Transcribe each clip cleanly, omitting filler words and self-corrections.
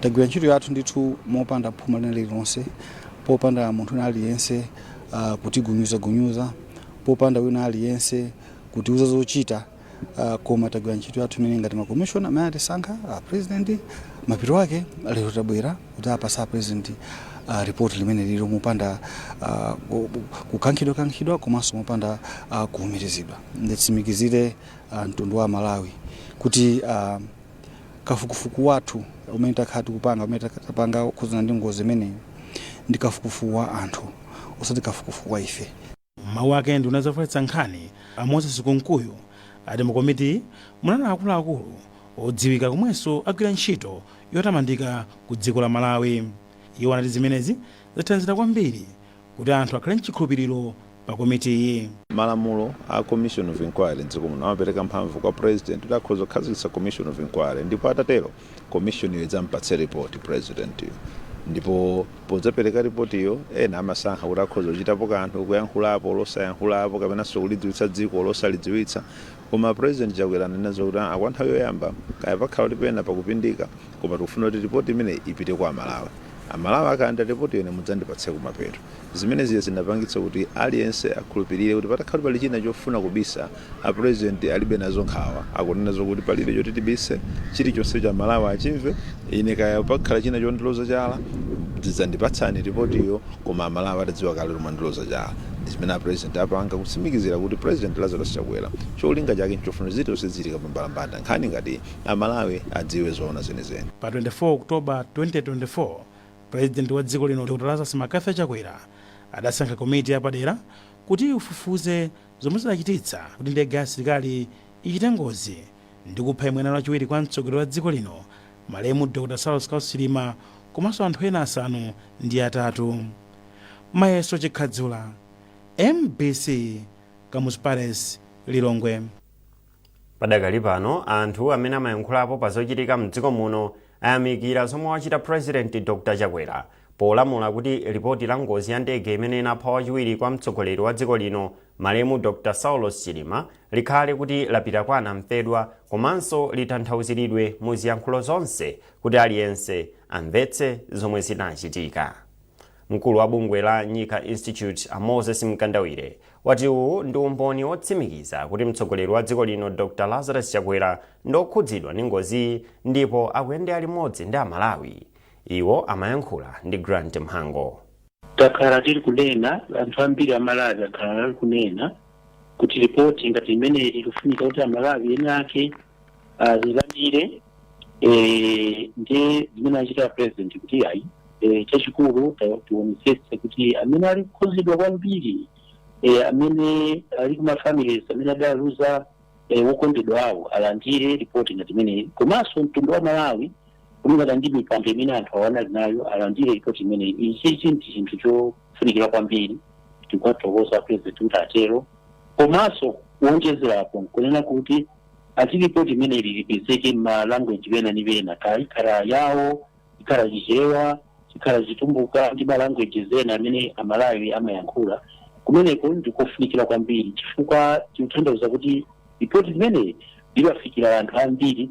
Tagwira ntchito yathu ndithu mopanda phuma lina lililonse, popanda munthu wina aliyense kutigunyuzagunyuza, popanda wina aliyense kutiuza zochita, koma tagwira ntchito yathu imene ngati makomishona amene atisankha president. Mapeto ake lero tabwera kuti apasa president report limene lilo mopanda kukankhidwa-kankhidwa komanso mopanda kuwumirizidwa. Nditsimikizire mtundu wa Malawi kuti kafukufuku wathu umene takhala tikupanga, umene tapanga kukhudzana ndi ngozi imeneyi, ndi kafukufuku wa anthu, osati kafukufuku wa ife. Mawu ake nduna zofalitsa nkhani a Moses Kunkuyu ati mukomiti munali akuluakulu odziwika komwenso agwira ntchito yotamandika ku dziko la Malawi. Iwo anati zimenezi zathandizira kwambiri kuti anthu akhale mchikhulupiriro pa komitiyi. Malamulo a commission of inquiry mdziko muno amapereka mphamvu kwa president kuti akhoza kukhazikitsa commission of inquiry, ndipo atatero commission iyo idzampatse report president iyo, ndipo podzapereka ripoti iyo ena amasankha kuti akhoza kuchitapo kanthu, kuyankhulapo, losayankhulapo, kapenanso kulidziwitsa dziko, losalidziwitsa. Koma President Chakwera anena zokuti kwa nthawi yoyamba kaya pakhala kuti pena pakupindika, koma tikufuna kuti ripoti imene ipite kwa Amalawi, Amalawi akalandira ripoti yone mudzandipatse kumapeto. Zimene ziye zinapangitsa kuti aliyense akhulupirire kuti patakhala pali china chofuna kubisa, a president alibe nazo nkhawa. Akunena zokuti palibe choti tibise, chilichonse cha Malawi achimve. Ine kaya pakhala china chondiloza chala, zidzandipatsani ripotiyo, koma Amalawi atadziwa kale lomwe andiloza chala. Ndi zimene a president apanga, kutsimikizira kuti President Lazarus Chakwera cholinga chake nchofuna zilizonse zichitika pambalambanda, nkhani ngati Amalawi adziwe zoona zenizeni. Pa 24 Oktoba 2024, president wa dziko lino Dr Lazarus McCarthy Chakwera adasankha komiti yapadera kuti ifufuze zomwe zidachititsa kuti ndege ya asilikali ichite ngozi ndi kupha yemwe anali wachiwiri kwa mtsogoleri wa dziko lino malemu Dr Saulos Chilima komanso anthu ena 8. Mayeso Chikhadzula, MBC, Kamuzu Palace, Lilongwe. Padakali pano anthu amene amayankhulapo pa zochitika mdziko muno ayamikira zomwe wachita President Dr Chakwera polamula kuti ripoti la ngozi ya ndege imene inapha wachiwiri kwa mtsogoleri wa dziko lino malemu Dr Saulos Chilima likhale kuti lapita kwa anamfedwa komanso litanthauzidwe mu ziyankhulo zonse kuti aliyense amvetse zomwe zinachitika. Mkulu wa bungwe la Nyika Institute a Moses Mkandawire wati uwu ndi umboni wotsimikiza kuti mtsogoleri wa dziko lino Dr Lazarus Chakwera ndi okhudzidwa ndi ngoziyi ndipo akuyendera limodzi ndi Amalawi. Iwo amayankhula ndi Grant Mhango. Takhala tili kunena, anthu ambiri Amalawi akhala ali kunena kuti ripoti ngati imeneyi ikufunika kuti Amalawi ena ake azilandire. Ndiye zimene achita president kuti ayi, chachikulu tionetsetse kuti amene ali kukhudzidwa kwambiri, amene ali kuma families amene adaluza wokondedwa awo, alandire ripoti ngati imeneyi, komanso mtundu wa Malawi kulingana ndi mipando imene anthu awo anali nayo alandire ripoti imeneyi. Ichichi ndi chinthu chofunikira kwambiri. Tikuwathokoza president kuti atero, komanso kuwonjezerapo nkunena kuti ati ripoti imeneyi lipezeke ma language pena ni pena, kaya ikhala yawo, ikhala Chichewa, ikhala Chitumbuka ndi ma languages ena amene Amalawi amayankhula. Kumeneko ndikofunikira kwambiri chifukwa tikutanthauza kuti ripoti imeneyi liwafikira anthu ambiri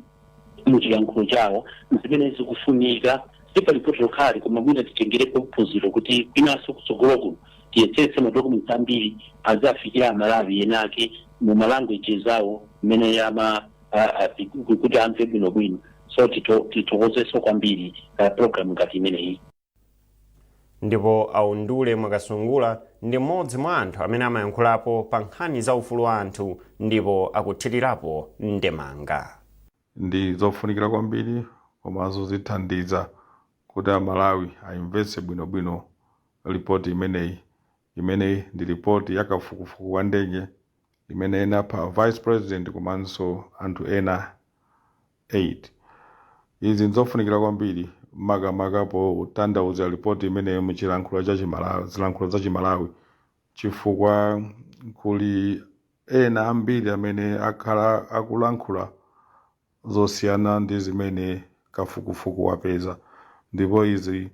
muchiyankhulo chawo, zimene zikufunika. Sipa ripoti lokhali, koma mwina titengerepo phunziro kuti kwinanso kutsogolo kuno tiyetsetse ma documents ambiri azafikira Amalawi enake mu ma languages awo mmene ama kuti amve bwinobwino. So tithokozenso kwambiri program ngati imeneyi. Ndipo Aundule Mwakasungula ndi mmodzi mwa anthu amene amayankhulapo pa nkhani za ufulu wa anthu ndipo akuthirirapo ndemanga. Ndi zofunikira kwambiri komanso zithandiza kuti Amalawi ayimvetse bwinobwino ripoti imeneyi, imene ndi ripoti ya kafukufuku wa ndege imene inapha vice president komanso anthu ena 8. Izi nzofunikira kwambiri, makamaka potanthauza ripoti imeneyo muchilankhulo cha Chimalawi, zilankhulo za Chimalawi, chifukwa kuli ena ambiri amene akhala akulankhula zosiyana ndi zimene kafukufuku wapeza, ndipo izi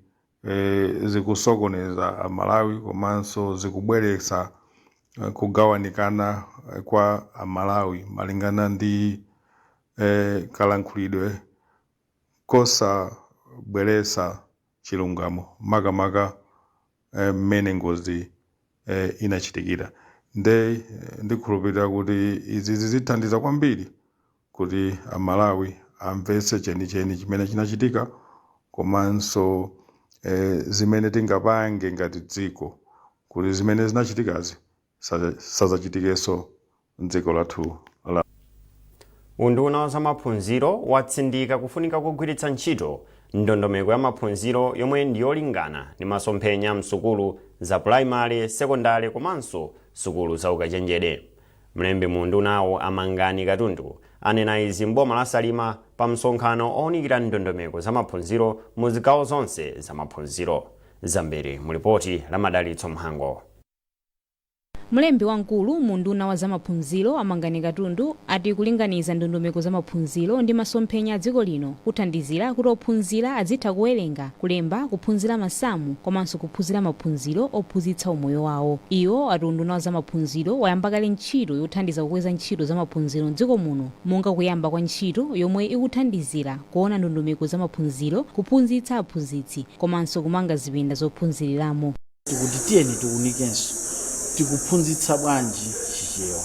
zikusokoneza Amalawi komanso zikubweretsa kugawanikana kwa Amalawi malingana ndi kalankhulidwe. zimabweretsa chilungamo, makamaka mmene ngozi inachitikira. Nde ndikhulupirira kuti izi zithandiza kwambiri kuti Amalawi amvetse chenicheni chimene chinachitika, komanso zimene tingapange ngati dziko kuti zimene zinachitikazi sazachitikenso mdziko lathu la Unduna wa zamaphunziro watsindika kufunika kugwiritsa ntchito ndondomeko ya maphunziro yomwe ndi yolingana ndi masomphenya msukulu za pulaimali, sekondari komanso sukulu za ukachenjede. Mlembi mu undunawo, Amangani Katundu, anena izi mboma la Salima pa msonkhano owunikira ndondomeko za maphunziro mu zigawo zonse za maphunziro. Zambiri mu lipoti la Madalitso Mhango. Mlembi wamkulu mu unduna wa zamaphunziro, Amangani Katundu, ati kulinganiza ndondomeko za maphunziro ndi masomphenya a dziko lino kuthandizira kuti ophunzira azitha kuwerenga, kulemba, kuphunzira masamu komanso kuphunzira maphunziro ophunzitsa umoyo wawo. Iwo ati unduna wa zamaphunziro wayamba kale ntchito yothandiza kukweza ntchito za maphunziro mdziko muno, monga kuyamba kwa ntchito yomwe ikuthandizira kuona ndondomeko za maphunziro, kuphunzitsa aphunzitsi komanso kumanga zipinda zophunziriramo. Tikuti tiyeni tiunikenso: tikuphunzitsa bwanji Chichewa?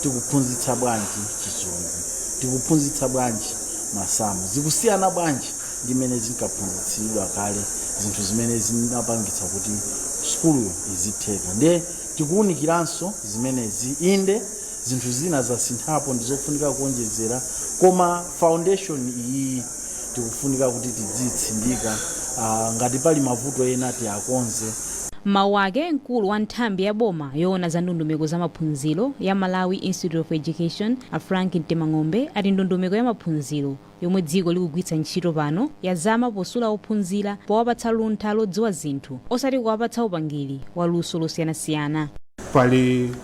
Tikuphunzitsa bwanji Chizungu? Tikuphunzitsa bwanji masamu? Zikusiyana bwanji ndi mmene zinkaphunzitsidwa kale, zinthu zimene zinapangitsa kuti sukuluyo izitheka? Ndiye tikuwunikiranso zimenezi. Inde, zinthu zina zasinthapo, ndizofunika kuonjezera, koma foundation iyi tikufunika kuti tidziyitsindika. Ngati pali mavuto ena, tiakonze. Mawu ake, mkulu wa nthambi ya boma yoona za ndondomeko za maphunziro ya Malawi Institute of Education, a Frank Mtemang'ombe, ati ndondomeko ya maphunziro yomwe dziko likugwiritsa ntchito pano yazama posula ophunzira powapatsa luntha lodziwa zinthu, osati kuwapatsa upangiri wa luso losiyanasiyana. Pali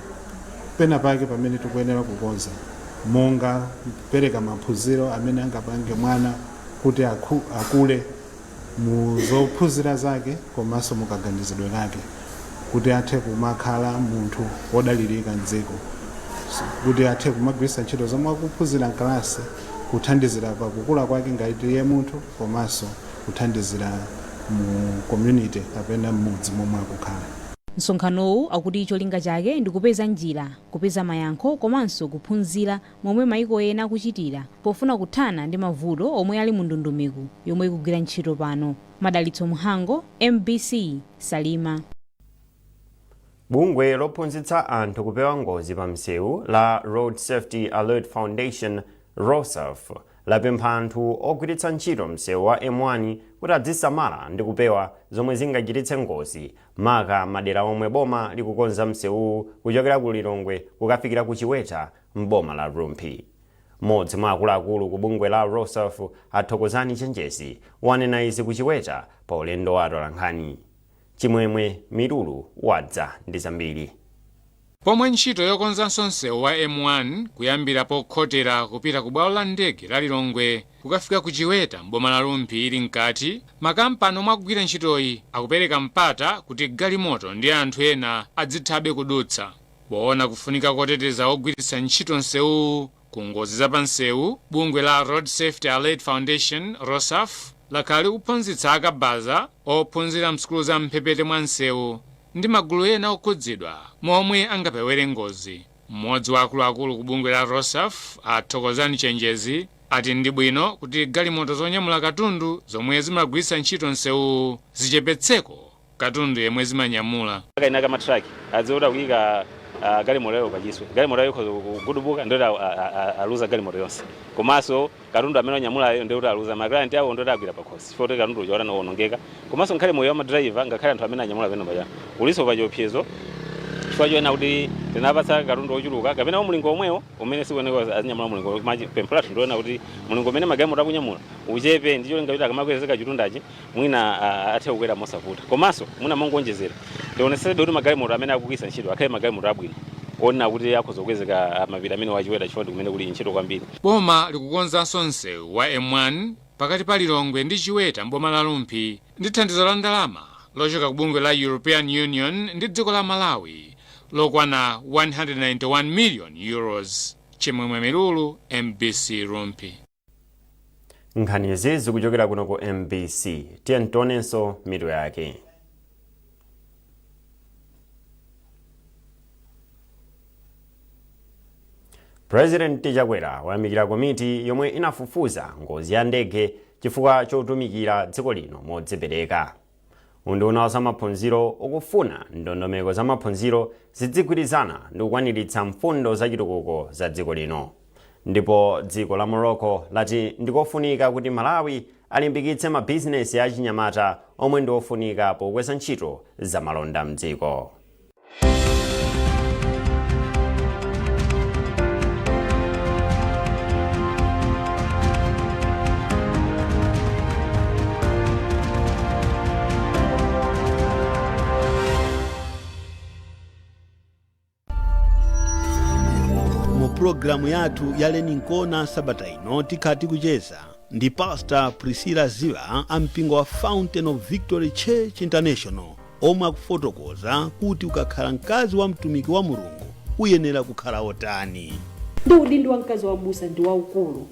pena pake pamene tikuyenera kukonza, monga kupereka maphunziro amene angapange mwana kuti akule mu zophunzira zake komanso mukaganizidwe kake, kuti athe kumakhala munthu wodalirika mdziko, kuti athe kumagwiritsa ntchito zomwe akuphunzira mkalasi kuthandizira pakukula kwake ngati iye munthu, komanso kuthandizira mu community kapena m'mudzi momwe akukhala. Msonkhanowu akuti cholinga chake ndi kupeza njira, kupeza mayankho komanso kuphunzira momwe maiko ena akuchitira pofuna kuthana ndi mavuto omwe ali mu ndondomeko yomwe ikugwira ntchito pano. Madalitso Mhango, MBC, Salima. Bungwe lophunzitsa anthu kupewa ngozi pa msewu la Road Safety Alert Foundation, ROSAF, lapempha anthu ogwiritsa ntchito msewu wa M1 kuti adzisamala ndi kupewa zomwe zingachititse ngozi, maka madera omwe boma likukonza msewuwu kuchokera ku Lilongwe kukafikira ku Chiweta m'boma la Rumphi. Mmodzi mwa akuluakulu ku bungwe la ROSAF, Athokozani Chenjezi, wanena izi ku Chiweta pa ulendo wa atolankhani. Chimwemwe Milulu wadza ndi zambiri. Pomwe ntchito yokonzanso msewu wa M1 kuyambira pokhotera kupita ku bwalo la ndege la Lilongwe kukafika ku Chiweta m'boma la Rumphi ili mkati, makampani omwe akugwira ntchitoyi akupereka mpata kuti galimoto ndi anthu ena adzithabe kudutsa. Poona kufunika koteteza ogwiritsa ntchito msewuwu ku ngozi zapamsewu, bungwe la Road Safety Alert Foundation, ROSAF, lakhala likuphunzitsa akabaza, ophunzira msukulu za mphepete mwa msewu ndi magulu ena okhudzidwa momwe angapewere ngozi. Mmodzi wa akuluakulu ku bungwe la ROSAF, Athokozani Chenjezi, ati ndi bwino kuti galimoto zonyamula katundu zomwe zimagwiritsa ntchito msewuwu zichepetseko katundu yemwe zimanyamula. Kaina kama truck adziona kuyika galimoto yayo pachiswe, galimoto yayo ikhoza kugudubuka, ndoti aluza galimoto yonse, komanso katundu amene anyamulayo ndikuti aluza ma client awo, ndoti agwira pakhosi chifukwa kuti katundu uja wonongeka. Komanso ngakhale moyo wa madraiva, ngakhale anthu amene anyamula pamene paja ulinso pachiopsezo, chifukwa choena kuti tinapatsa katundu ochuluka kapena mulingo omwewo umene sikuoneka azinyamula mulingo. Pempho lathu ndiona kuti mulingo umene magalimoto akunyamula uchepe, ndi cholinga kuti akamakwezeka chitundachi mwina athe kukwera mosavuta. Komanso mwina mongonjezera, tionetsetse kuti magalimoto amene akugwiritsa ntchito akhale magalimoto abwino onena kuti akhoza kukwezeka mapiri amene wa Chiweta, chifukwa kumene kuli ntchito kwambiri. Boma likukonzanso msewu wa M1 pakati pa Lilongwe ndi Chiweta m'boma la Rumphi ndi thandizo la ndalama lochoka ku bungwe la European Union ndi dziko la Malawi lokwana €191 million. Chimwemwe Milulu, MBC, Rumphi. Nkhanizi zikuchokera kuno ku MBC. Tiye tionenso mitu yake. President Chakwera wayamikira komiti yomwe inafufuza ngozi ya ndege chifukwa chotumikira dziko lino modzipereka. Unduna wa zamaphunziro ukufuna ndondomeko za maphunziro zidzigwirizana ndi kukwaniritsa mfundo za chitukuko za dziko lino. Ndipo dziko la Morocco lati ndikofunika kuti Malawi alimbikitse mabizinesi a chinyamata omwe ndi ofunika pokweza ntchito za malonda mdziko. Mu pulogalamu yathu ya Learning Corner sabata ino, tikhala tikucheza ndi Pastor Priscilla Ziva a mpingo wa Fountain of Victory Church International, omwe akufotokoza kuti ukakhala mkazi wa mtumiki wa Mulungu uyenera kukhala otani. Ndi udindo wa mkazi wa m'busa ndi waukulu.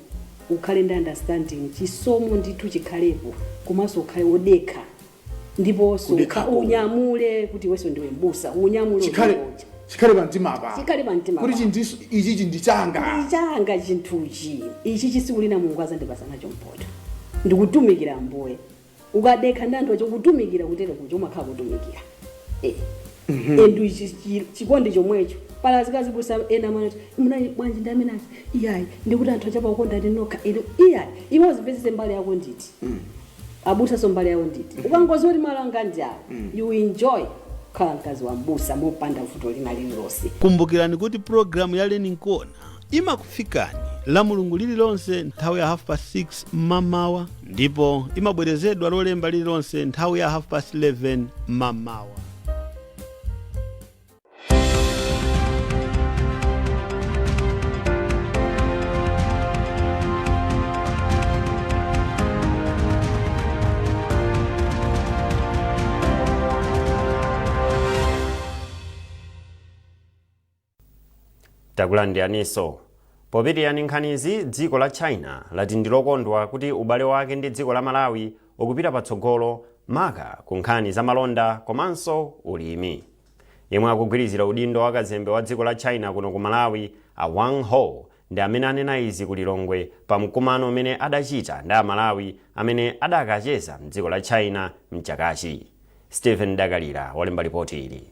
Ukhale ndi understanding, chisomo ndithu chikhalepo, komanso ukhale wodekha, ndiponso Kudekhako. unyamule kuti iwenso ndiwe mbusa, unyamule udindo. Chikhale pamtima pa. Chikhale pamtima kuti pa. chindiso ichichi ndi changa. Ndi changa chinthuchi ichi, chisiku lina Mulungu azandipasa nacho mphotho, ndikutumikira Ambuye. Ukadekha ndi anthu acho kutumikira kutere kucho umakhala kutumikira. Endu chikondi chomwecho pala azikazi busa ena amanati munayi bwanji ndi amene achi iyayi, ndikuti anthu achapa kukonda ndi nokha inu iyayi. Iwe uzimvetsetse mbali yako nditi, abusaso mbali yawo nditi. Ukangozi kuti malo anga ndi awo, you enjoy kukhala mkazi wa mbusa mopanda vuto lina lililonse. Kumbukirani kuti pulogalamu ya Learning Corner imakufikani la Mulungu lililonse nthawi ya 6:30 mmamawa, ndipo imabwerezedwa Lolemba lililonse nthawi ya 11:30 mmamawa. Takulandiraninso. Popitirira ndi nkhanizi, dziko la China lati ndilokondwa kuti ubale wake ndi dziko la Malawi ukupita patsogolo, maka ku nkhani za malonda komanso ulimi. Yemwe akugwirizira udindo wa kazembe wa dziko la China kuno ku Malawi, a Wang Ho, ndi amene anena izi ku Lilongwe pa mkumano umene adachita ndi Amalawi amene adakacheza mdziko la China mchakachi. Stephen Dakalira walemba ripoti ili.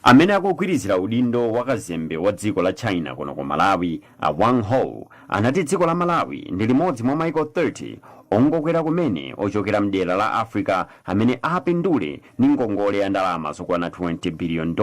Amene akugwirizira udindo wa kazembe wa dziko la China kuno ku Malawi, a Wang Ho, anati dziko la Malawi ndi limodzi mwa maiko 30 ongokwera kumene ochokera mdera la Africa amene apindule ndi ngongole ya ndalama zokwana $20 billion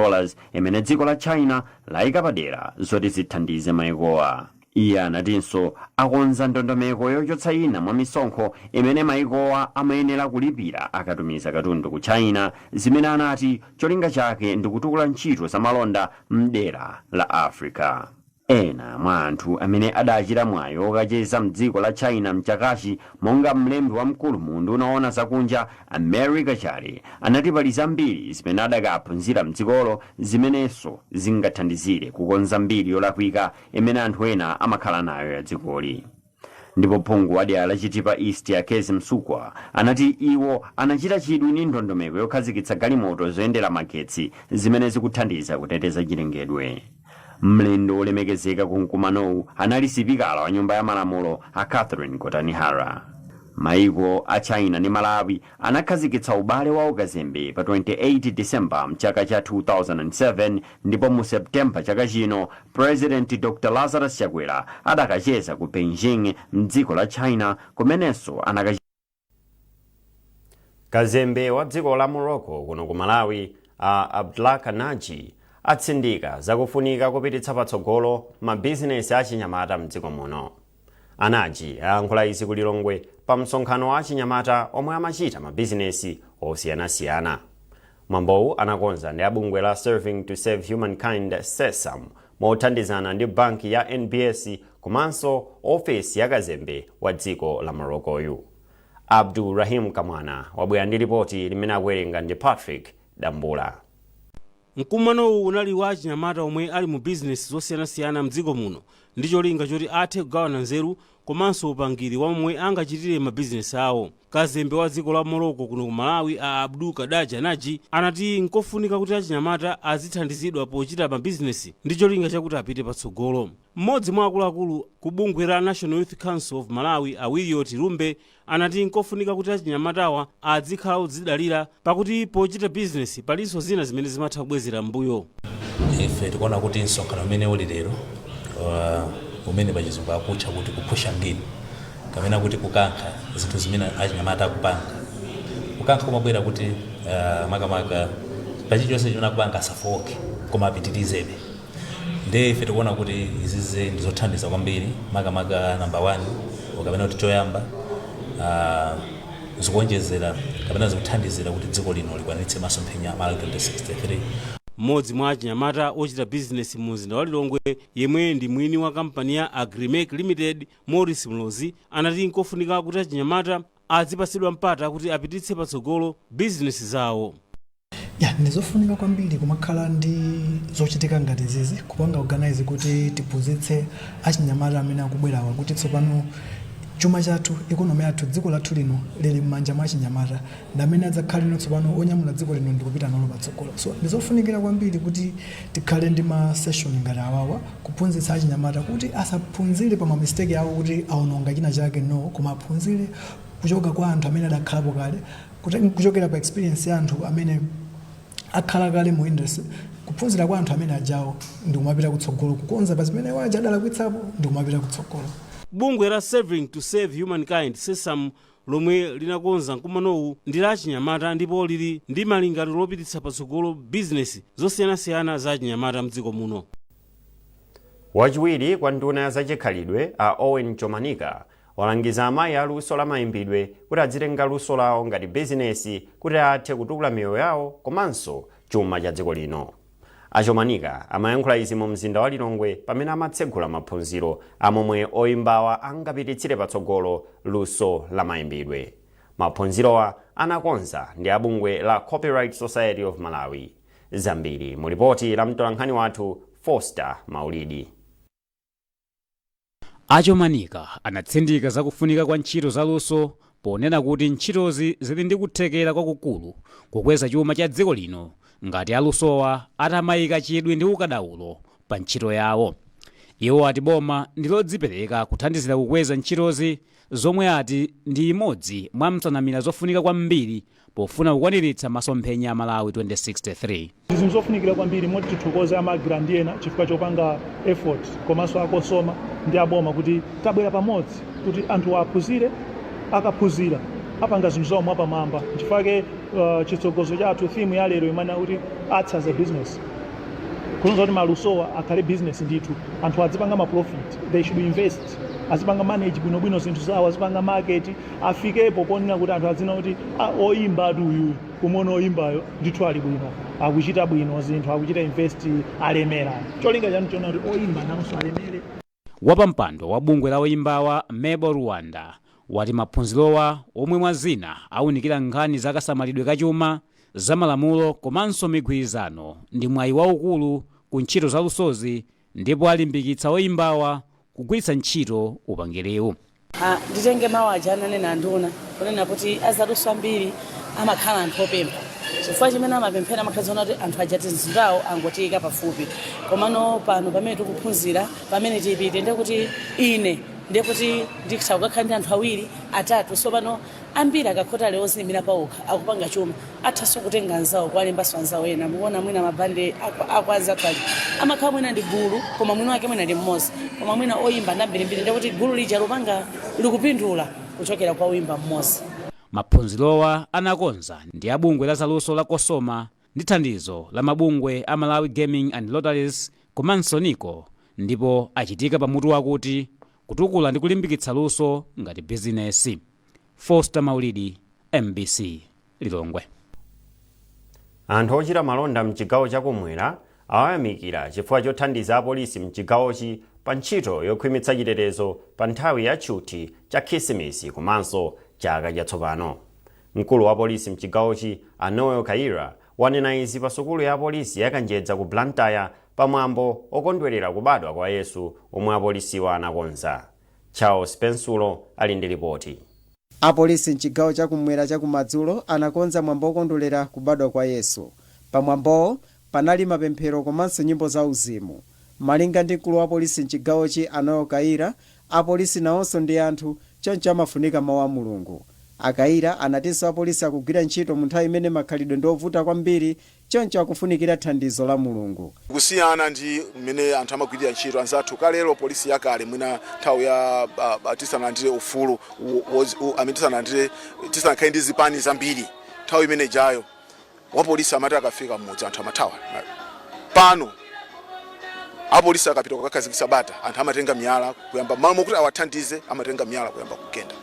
imene dziko la China layika padera zoti zithandize maikowa. Iye anatinso akonza ndondomeko yochotsa ina mwa misonkho imene maikowa amayenera kulipira akatumiza katundu ku China, zimene anati cholinga chake ndikutukula ntchito za malonda mdera la Africa. Ena mwa anthu amene adachita mwayi okacheza mdziko la China mchakachi, monga mlembi wamkulu mu unduna woona zakunja a Mary Kachale, anati pali zambiri zimene adakaphunzira mdzikolo zimenenso zingathandizire kukonza mbiri yolakwika imene anthu ena amakhala nayo ya dzikoli. Ndipo phungu wa dera la Chitipa East a Kezzie Msukwa anati iwo anachita chidwi ndi ndondomeko yokhazikitsa galimoto zoyendera magetsi zimene zikuthandiza kuteteza chilengedwe. Mlendo wolemekezeka ku mkumanowu anali sipikala wa nyumba ya malamulo a Catherine Gotani Hara. Maiko a China ndi Malawi anakhazikitsa ubale wa ukazembe pa 28 December mchaka cha 2007, ndipo mu September chaka chino President Dr Lazarus Chakwera adakacheza ku Beijing mdziko la China kumenenso anaka Kazembe wa dziko la Morocco kuno ku Malawi, a Abdelhak Naji, atsindika zakufunika kupititsa patsogolo mabizinesi achinyamata mdziko muno. A Naji ayankhula izi ku Lilongwe pa msonkhano wa achinyamata omwe amachita mabizinesi osiyanasiyana. Mwambowu anakonza ndi a bungwe la Serving to Save Humankind, SESAM, mothandizana ndi banki ya NBS komanso ofesi ya kazembe wa dziko la Moroccoyu. Abdul Rahim Kamwana wabwera ndi lipoti limene akuwerenga ndi Patrick Dambula. Mkumanowu unali wa achinyamata omwe ali mu bizinesi zosiyanasiyana mdziko muno ndi cholinga choti athe kugawana nzeru Komanso upangiri wa momwe angachitire mabizinesi awo. Kazembe wa dziko la Morocco kuno ku Malawi, a Abdu Kadaja Naji, anati nkofunika kuti achinyamata azithandizidwa pochita mabizinesi ndi cholinga chakuti apite patsogolo. Mmodzi mwa akuluakulu ku bungwe la National Youth Council of Malawi, a Williot Lumbe, anati nkofunika kuti achinyamatawa azikhala odzidalira, pakuti pochita bizinesi palinso zina zimene zimatha kubwezera mbuyo. Ife tikuona kuti msonkhano umene uli lero, umene pachizungu akutcha kuti kuphusha ngini kapena kuti kukankha zinthu zimene achinyamata akupanga, kukankha kumabwera kuti makamaka pachilichonse chimene akupanga asafowoke koma apitirizebe. Ndiye ife tikuona kuti izizi ndi zothandiza kwambiri, makamaka number one kapena kuti choyamba, zikuonjezera kapena zikuthandizira kuti dziko lino likwaniritse masomphenya a Malawi 2063. Mmodzi mwa achinyamata ochita bizinesi mu mzinda wa Lilongwe, yemwe ndi mwini wa kampani ya Agrimec Limited, Morris Mlozi, anati nkofunika kuti achinyamata azipatsidwa mpata kuti apititse patsogolo bizinesi zawo. Ya, ndizofunika kwambiri kumakhala ndi zochitika ngati zizi, kupanga organize kuti tiphunzitse achinyamata amene akubwerawa kuti tsopano chuma chathu, economy yathu, dziko lathu lino lili m'manja mwa achinyamata, ndi amene adzakhaleno tsopano onyamula dziko lino ndikupita nalo patsogolo. So ndizofunikira kwambiri kuti tikhale ndi ma session ngati awawa, kuphunzitsa achinyamata kuti asaphunzire pa ma mistake awo kuti aononga china chake, no, koma aphunzire kuchoka kwa anthu amene adakhalapo kale, kuchokera pa experience ya anthu amene akhala kale mu industry, kuphunzira kwa anthu amene ajawo ndikumapita kutsogolo, kukonza pa zimene waja adalakwitsapo ndikumapita kutsogolo. Bungwe la Serving to Save Humankind, SESAM, lomwe linakonza mkumanowu ndi la achinyamata ndipo lili ndi malingaliro lopititsa patsogolo bizinesi zosiyanasiyana za achinyamata mdziko muno. Wachiwiri kwa nduna ya zachikhalidwe, a Owen Chomanika, walangiza amayi aluso la mayimbidwe kuti adzitenga luso lawo ngati bizinesi kuti athe kutukula miyoyo yawo komanso chuma cha dziko lino. A Chomanika amayankhula izi mu mzinda wa Lilongwe pamene amatsegula maphunziro amomwe oyimbawa angapititsire patsogolo luso la mayimbidwe. Maphunzirowa anakonza ndi abungwe la Copyright Society of Malawi. Zambiri mu lipoti la mtolankhani wathu Foster Maulidi. A Chomanika anatsindika zakufunika kwa ntchito zaluso ponena kuti ntchitozi zili ndi kuthekera kwakukulu kukweza chuma cha dziko lino ngati alusowa atamayika chidwi ndi ukadaulo pa ntchito yawo. Iwo ati boma ndi lodzipereka kuthandizira kukweza ntchitozi, zomwe ati ndi imodzi mwa nsanamira zofunika kwambiri pofuna kukwaniritsa masomphenya a Malawi 2063. Zinthu zofunikira kwambiri, moti tithokoze a MACRA ndi ena chifukwa chopanga effort, komanso a COSOMA ndi aboma kuti tabwera pamodzi kuti anthu aphunzire. Akaphunzira apanga zinthu zawo mwapamwamba. Nchifukwa chitsogozo chathu, theme ya lero imanena kuti arts as a business, kuonza kuti malusowa akhale business ndithu, anthu adzipanga ma profit. They should invest, azipanga manage bwinobwino zinthu zawo, azipanga market, afikepo ponena kuti anthu adzina kuti, "Ah, oyimba ati uyuyu, kumuona oyimbayo ndithu ali bwino, akuchita bwino zinthu, akuchita invest, alemera." Cholinga chanu chona kuti oyimba nawonso alemere. Wapampando wa bungwe la oyimbawa, Mebo Rwanda, wati maphunzirowa, omwe mwa zina awunikira nkhani za kasamalidwe kachuma, zamalamulo komanso migwirizano, ndi mwayi waukulu ku ntchito zalusozi ndipo alimbikitsa oyimbawa kugwiritsa ntchito upangiriwu. Ah, nditenge mawu aja ananena anduna kunena kuti azaluso ambiri amakhala anthu opempha, chifukwa chimene amapemphera amakhala kuti anthu aja tizinthu angotiyika pafupi. Komano pano pamene tikuphunzira, pamene tipite, ndekuti ine ndekuti nditha kukakhala ndi anthu awiri, atatu. So pano ambiri akakhota ali oziyimira pawokha, akupanga chuma, athanso kutenga anzawo, kuwalembanso anzawo ena. Mukuona mwina mabande akwanzathu aja amakhala mwina ndi gulu, koma mwini wake mwina ndi mmodzi, koma mwina oyimba ndi ambirimbiri, ndekuti gulu lija lupanga likupindula kuchokera kwa oyimba mmodzi. Maphunzirowa anakonza ndi abungwe la zaluso la COSOMA ndi thandizo la mabungwe a Malawi Gaming and Lotteries komanso NICO, ndipo achitika pamutu wakuti kutukula ndi kulimbikitsa luso ngati bizinesi. Foster Maulidi, MBC, Lilongwe. Anthu ochita malonda mchigawo chakumwera awayamikira chifukwa chothandiza apolisi mchigawochi pa ntchito yokhwimitsa chitetezo pa nthawi ya tchuthi cha Khisimitsi komanso chaka chatsopano. Mkulu wa polisi mchigawochi, a Noel Kayira, wanena izi pa sukulu ya apolisi ya Kanjedza ku Blantyre pamwambo okondwerera kubadwa kwa Yesu omwe apolisiwa anakonza. Charles Pensulo ali ndi ripoti. Apolisi mchigawo chakumwera chakumadzulo anakonza mwambo wokondwerera kubadwa kwa Yesu. Pamwambowo panali mapemphero komanso nyimbo za uzimu. Malinga ndi mkulu wa polisi mchigawochi, Anoyo Kaira, apolisi nawonso ndi anthu, choncho amafunika mawu a Mulungu. Akaira anatinso apolisi akugwira ntchito mu nthawi imene makhalidwe ndi ovuta kwambiri, choncho akufunikira thandizo la Mulungu. Kusiyana ndi mmene anthu amagwirira ntchito anzathu kalelo, polisi yakale, mwina nthawi ya tisanalandire ufulu, amene tisanalandire, tisanakhale ndi zipani zambiri, nthawi imene ijayo wapolisi amati akafika mmudzi anthu amathawa. Pano apolisi akapita kukakhazikitsa bata, anthu amatenga miyala kuyamba, malo mokuti awathandize, amatenga miyala kuyamba kugenda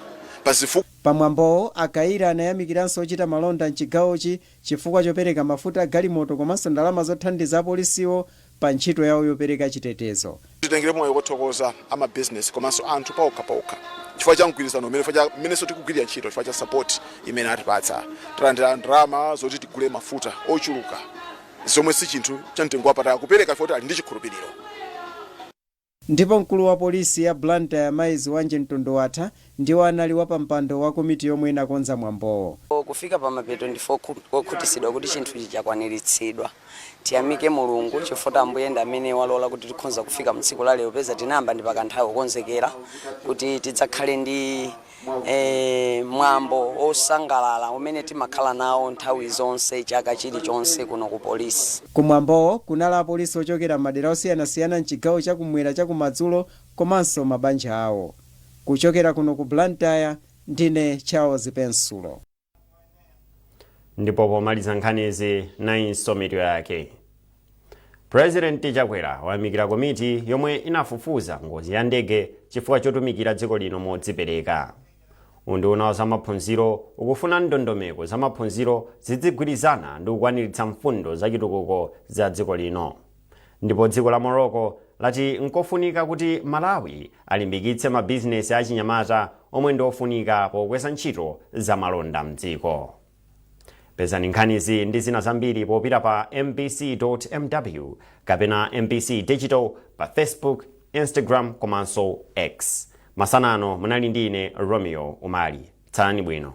pazifukwa. Pamwambowo, Akaira anayamikiranso ochita malonda mchigawochi chifukwa chopereka mafuta a galimoto komanso ndalama zothandiza apolisiwo pa ntchito yawo yopereka chitetezo. Titengerepo mwayi wothokoza amabizinesi komanso anthu paokha paokha chifukwa cha mgwirizano umene, chifukwa cha mmenenso tikugwirira ntchito, chifukwa cha support imene atipatsa. Talandira ndalama zoti tigule mafuta ochuluka, zomwe si chinthu cha mtengo wapatali, kupereka chifukwa kuti ali ndi chikhulupiriro. Ndipo mkulu wa polisi ya Blantyre, Mayi Ziwanje Mtundowatha, ndiwo anali wapampando wa komiti yomwe inakonza mwambowo. Kufika pamapeto ndife okhutitsidwa kuti chinthuchi chakwaniritsidwa. Tiyamike Mulungu chifukwa Ambuye ndi amene walola kuti tikhoza kufika mtsiku la lero, peza tinayamba ndi pakanthawi kukonzekera kuti tidzakhale ndi mwambo osangalala umene timakhala nawo nthawi zonse chaka chilichonse kuno ku polisi. Kumwambowo kunali apolisi ochokera madera osiyanasiyana mchigawo chakumwera chakumadzulo komanso mabanja awo. Kuchokera kuno ku Blantyre, ndine Charles Pensulo. Ndipo pomaliza nkhanizi, nayinso mitu yake. President Chakwera wayamikira komiti yomwe inafufuza ngozi ya ndege chifukwa chotumikira dziko lino modzipereka. Unduna wa zamaphunziro ukufuna ndondomeko zamaphunziro zidzigwirizana ndi kukwaniritsa mfundo zachitukuko za dziko lino. Ndipo dziko la Morocco lati nkofunika kuti Malawi alimbikitse mabizinesi achinyamata omwe ndi ofunika pokweza ntchito za malonda mdziko. Pezani nkhanizi ndi zina zambiri popita pa mbc.mw kapena MBC Digital pa Facebook, Instagram komanso X. Masana ano munali ndi ine, Romeo Umali. Tsalani bwino.